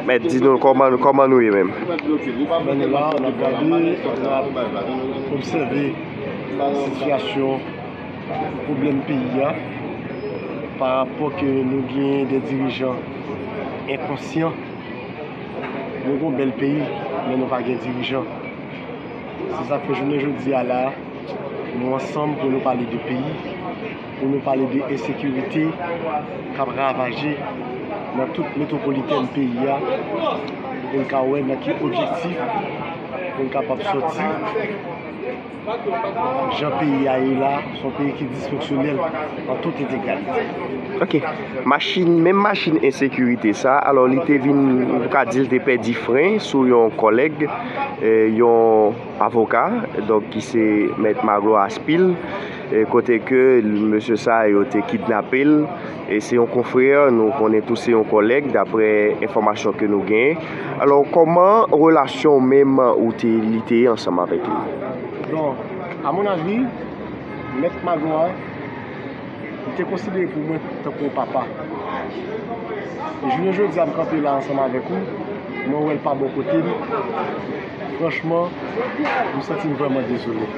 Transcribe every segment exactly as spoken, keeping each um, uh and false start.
Mèt, di nou kòman, kòman nou ye menm? Mwen la, n ap gade, n ap obsève sitiyasyon, pwoblèm peyi a, pa rapò ke nou gen de dirijan enkonsyan. Nou gon bèl peyi, men nou pa gen dirijan. Se sa k fè jounen jodi a la, nou ansanm pou nou pale de peyi, pou nou pale de ensekirite k ap ravaje nan tout metwopolitèn peyi a, pou n ka wè nan ki objektif pou n kapab sòti jan peyi a ye la, se yon peyi ki disfonksyonèl an tout entegralite. Ok. Machin, menm machin ensekirite sa, alò li te vin, nou ka di l te pèdi fren sou yon kòlèg, eh, yon avoka, donk ki se Mèt Magloire Aspil, eh, kote ke mesye sa yo te kidnape l, e se yon konfrè, nou konnen tou se yon kòlèg, daprè enfòmasyon ke nou genyen. Alò, kòman relasyon w menm ou te, li te ye ansanm avèk li? Bon, a mon avi, Mèt Magloire, li te konsidere pou mwen tankou yon papa. E jounen jodi a, m kanpe la ansanm avèk ou, mwen wè l pa bò kote m. Franchman, m santi m vrèman dezole.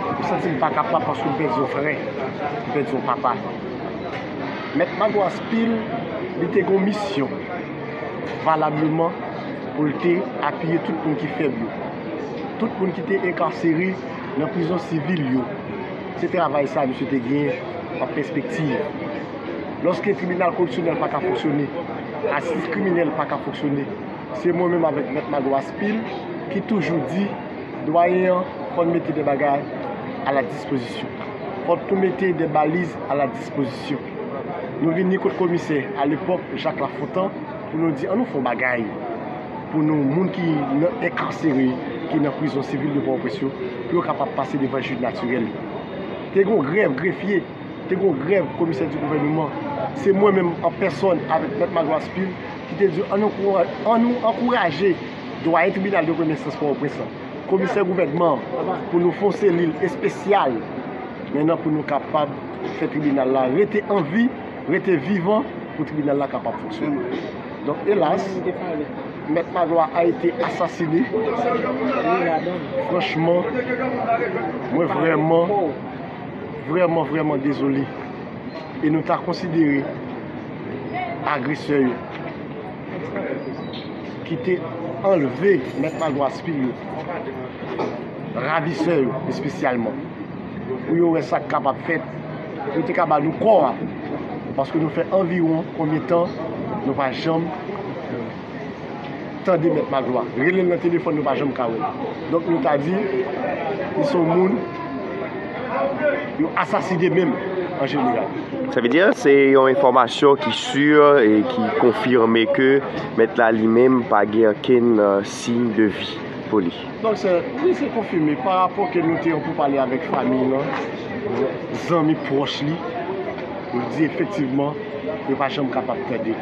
M santi m pa kapab paske m pèdi yon frè, m pèdi yon papa. Mèt Magloire Aspil, li te gen yon misyon valableman pou l te apiye tout moun ki fèb yo, tout moun ki te enkasere nan prizon sivil yo. Se travay sa misye te genyen an pèspektiv. Lòske tribinal korepsyonèl pa ka fonksyone, asiz kriminèl pa ka fonksyone, se mwen menm avèk Mèt Magloire Aspil ki toujou di, dwayen an, fò n mete de bagay a la dispozisyon. Fò n tou mete de baliz a la dispozisyon. Nou vini kot komisè, alepòk, Jacques Lafontant, pou nou di, ann nou fè yon bagay pou nou, moun ki nan, enkasere, ki nan prizon sivil de Pòtoprens yo, pou yo kapab pase devan jij natirèl yo. Te gen yon grèv grefye, te gen yon grèv komisè di gouvènman. Se mwen menm an pèsòn avèk Mèt Magloire Aspil ki te di, ann ankoura-, ann nou ankouraje dwayen tribinal de premye enstans Pòtoprens lan, komisè gouvènman an, pou nou fè yon selil espesyal, men nan pou nou kapab fè tribinal la rete an vi, rete vivan, pou tribinal la kapab fonksyone. Donk, elas, Mèt Magloire a été assassiné. Franchman, mwen vrèman, vrèman, vrèman dezole. E nou ta konsidere agresè yo ki te anlve Mèt Magloire Aspil yo, ravisè yo espesyalman, pou yo wè sa k kapab fèt, pou yo te ka ba nou kò a, paske nou fè anviwon konbyen tan nou pa janm tande Mèt Magloire. Rele l nan telefòn, nou pa janm ka wè l. Donk, nou ta di, li se yon moun yo asasine menm, an jeneral. Sa vle di, se yon enfòmasyon ki si e ki konfime ke mèt la li menm pa gen okenn, euh, siy de vi pou li. Donk, se, wi, se konfime. Pa rapò ke nou te an poupale avèk fanmi l lan, zanmi pwòch li, yo di efektivman, yo pa janm kapab tande.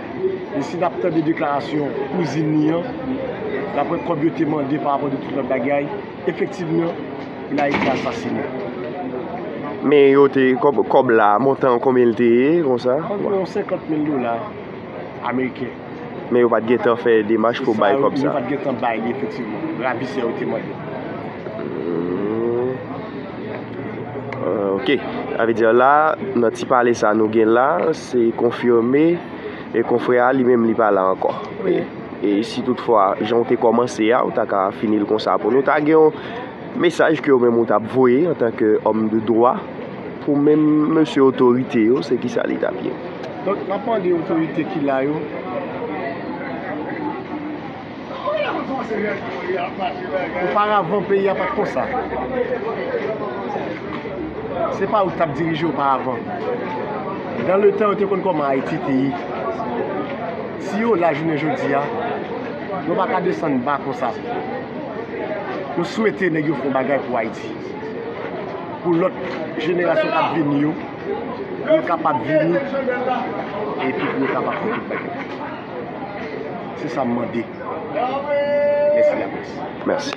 E si n ap tande deklarasyon kouzin li an, daprè kòb yo te mande pa rapò de tout lòt bagay, efektivman, il a été assassiné. Men yo te, kòb, kòb la, montan konbyen l te ye, konsa? Anviwon senkant mil dola ameriken. Men yo pa t gentan fè demach pou bay kòb sa? Yo pa t gentan bay li, efektivman. Ravisè yo te mande. Hmm. Euh, ok. Sa vle di la, nan ti pale sa nou gen la, se konfime e konfrè a li menm li pa la ankò. Wi. E, e si toutfwa, jan w te kòmanse a, ou ta ka fini l konsa pou nou ta gen yon mesaj ke w menm ou t ap voye antanke òm de dwa pou menm mesye otorite yo, se kisa li t ap ye? Donk, n ap mande otorite ki la yo, oparavan, peyi a pa t konsa. Se pa ou k t ap dirije oparavan. Dan le tan, yo te konn kòman Ayiti te ye. Si yo la jounen jodi a, nou pa ka desann ba konsa. Nou swete nèg yo fè yon bagay pou Ayiti, pou lòt jenerasyon k ap vini yo, pou yo kapab vini, epi pou yo kapab fè tout bagay. Se sa m mande. Mèsi laprès. Mèsi.